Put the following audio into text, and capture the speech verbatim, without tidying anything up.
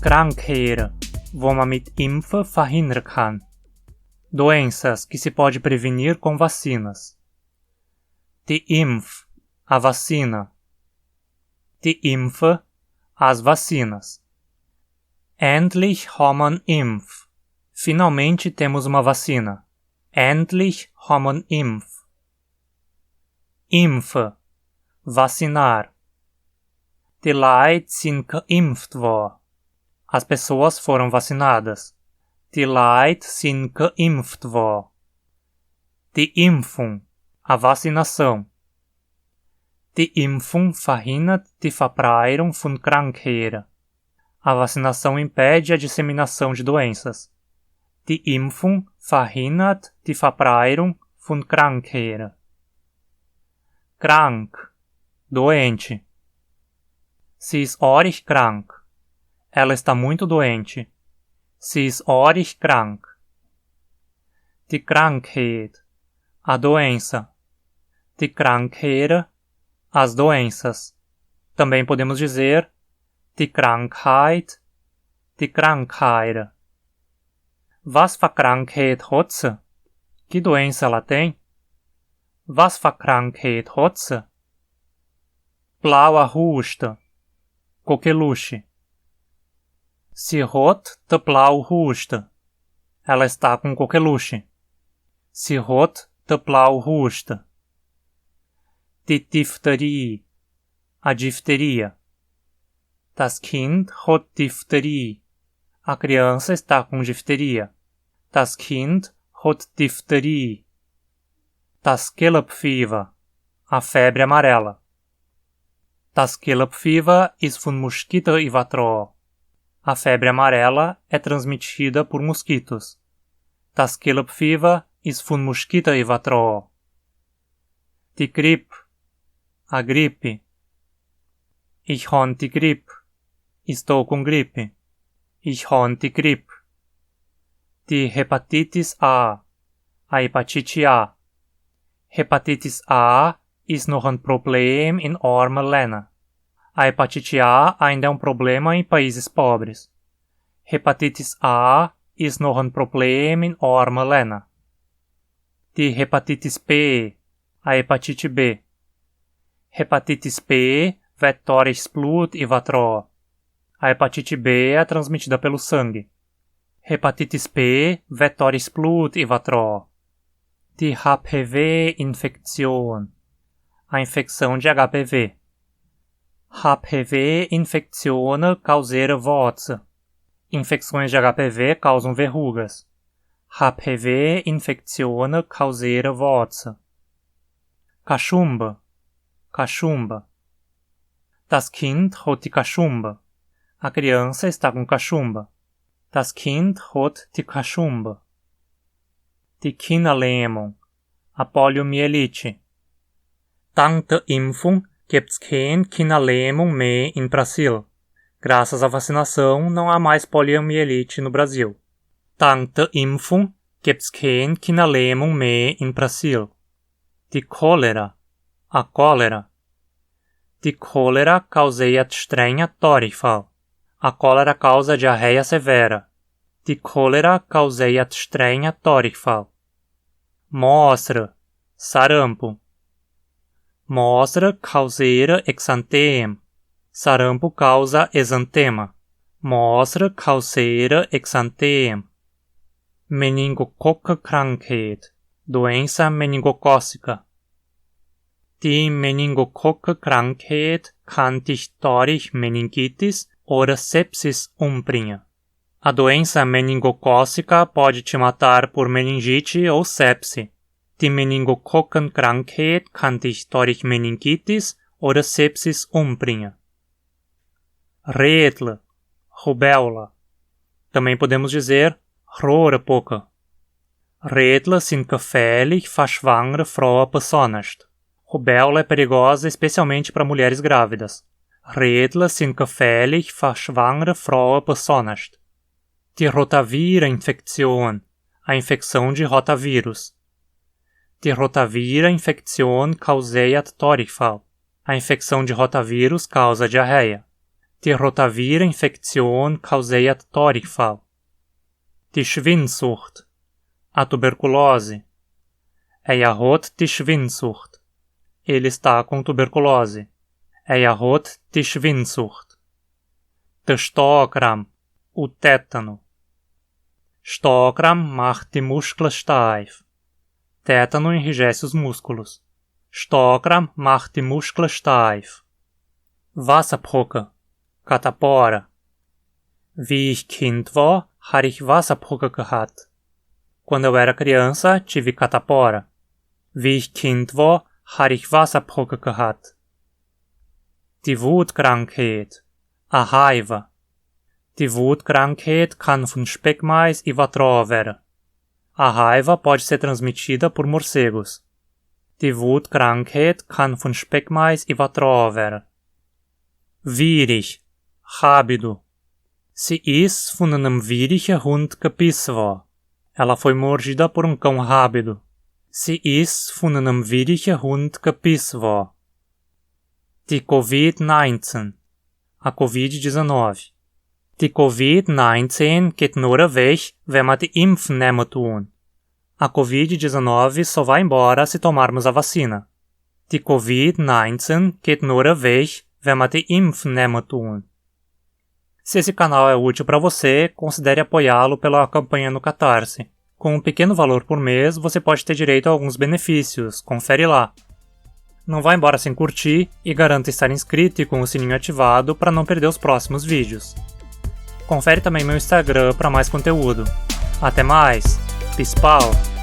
Krankheiten, wo man mit Impfen verhindern kann. Doenças que se pode prevenir com vacinas. Die Impfung, a vacina. Die Impfung, as vacinas. Endlich haben Impf. Finalmente temos uma vacina. Endlich haben Impf. Impfen, vacinar. Die Leute sind geimpft worden. As pessoas foram vacinadas. Die Leute sind geimpft worden. Die Impfung, a vacinação. Die Impfung verhindert die Verbreitung von Krankheiten. A vacinação impede a disseminação de doenças. Die Impfung verhindert die Verbreitung von Krankheiten. Krank, doente. Sie ist arg krank. Ela está muito doente. Sie ist arg krank. Die Krankheit, a doença. Die Krankheiten, as doenças. Também podemos dizer die Krankheit, die Krankheiten. Was für Krankheit hat sie? Que doença ela tem? Was für Krankheit hat sie? Blaue Huste, coqueluche. Sie hat die blaue Huste. Ela está com coqueluche. Sie hat die blaue Huste. Die Diphtherie, a difteria. Das Kind hat Diphtherie. A criança está com difteria. Das Kind hat Diphtherie. Das Gelbfieber, a febre amarela. Das Gelbfieber ist von Moskito übertragen. A febre amarela é transmitida por mosquitos. Das Gelbfieber ist von Moskito übertragen. Die Grippe, a gripe. Ich habe die Grippe. Estou com gripe. Ich habe die Grippe. Die Hepatitis A, a hepatite A. Hepatitis A ist noch ein Problem in armen Ländern. A hepatite A ainda é um problema em países pobres. Hepatitis A ist noch ein Problem in armen Ländern. Die Hepatitis B, a hepatite B. Hepatitis B wird durchs Blut übertragen. A hepatite B é transmitida pelo sangue. Hepatitis B wird durchs Blut übertragen. Die H P V-Infektion, a infecção de H P V. H P V-Infektionen causieren Warzen. Infecções de H P V causam verrugas. H P V-Infektionen causieren Warzen. Cachumba, cachumba. Das Kind hat die Cachumba. A criança está com cachumba. Das Kind hat die Cachumba. Die Kinderlähmung, a poliomielite. Dank der Impfung gibt's keine Kinderlähmung mehr in Brasil. Graças à vacinação, não há mais poliomielite no Brasil. Dank der Impfung gibt's keine Kinderlähmung mehr in Brasil. Die Cholera, a cólera. Die Cholera causiert strengen Durchfall. A cólera causa diarreia severa. Die Cholera causiert strengen Durchfall. Mostra, sarampo. Mostra causiert Exanthem. Sarampo causa exantema. Mostra causiert Exanthem. Meningokokkenkrankheit, doença meningocócica. Die Meningokokkenkrankheit kann dich durch Meningitis oder Sepsis umbringen. A doença meningocócica pode te matar por meningite ou sepse. Die Meningokokkenkrankheit kann dich durch Meningitis oder Sepsis umbringen. Rétla, rubéola. Também podemos dizer Rohrpocken. Rétla sind gefährlich für schwangere Frauen besonders. Rubéola é perigosa especialmente para mulheres grávidas. Rétla sind gefährlich für schwangere Frauen besonders. Die Rotavirus-Infektion, a infecção de rotavírus. Die Rotavirus-Infektion causiert Durchfall. A infecção de rotavírus causa diarreia. Die Rotavirus-Infektion kauséiert Durchfall. Die Schwindsucht. A tuberculose. Er hat die Schwindsucht. Ele está com tuberculose. Er hat die Schwindsucht. Der Stockkrampf. O tétano. Stockkrampf macht die Muskeln steif. Tétano enrijece os músculos. Stockkrampf macht die Muskeln steif. Wasserpocke. Catapora. Wie ich Kind war, hatte ich Wasserpocke gehabt. Quando eu era criança, tive catapora. Wie ich Kind war, hatte ich Wasserpocke gehabt. Die Wutkrankheit. A raiva. Die Wutkrankheit kann von Speckmais übertragen werden. A raiva pode ser transmitida por morcegos. Die Wutkrankheit kann von Speckmais übertragen werden. Widrig. Rábido. Sie ist von einem widrigen Hund gebissen worden. Ela foi mordida por um cão rábido. Sie ist von einem widrigen Hund gebissen worden. Die Covid neunzehn. A Covid dezenove. Die Covid neunzehn geht nur weg, wenn wir die Impfung nehmen tun. A Covid dezenove só vai embora se tomarmos a vacina. Die Covid neunzehn geht nur weg, wenn wir die Impfung nehmen tun. Se esse canal é útil para você, considere apoiá-lo pela campanha no Catarse. Com um pequeno valor por mês, você pode ter direito a alguns benefícios. Confere lá. Não vá embora sem curtir e garanta estar inscrito e com o sininho ativado para não perder os próximos vídeos. Confere também meu Instagram para mais conteúdo. Até mais! Peace pau!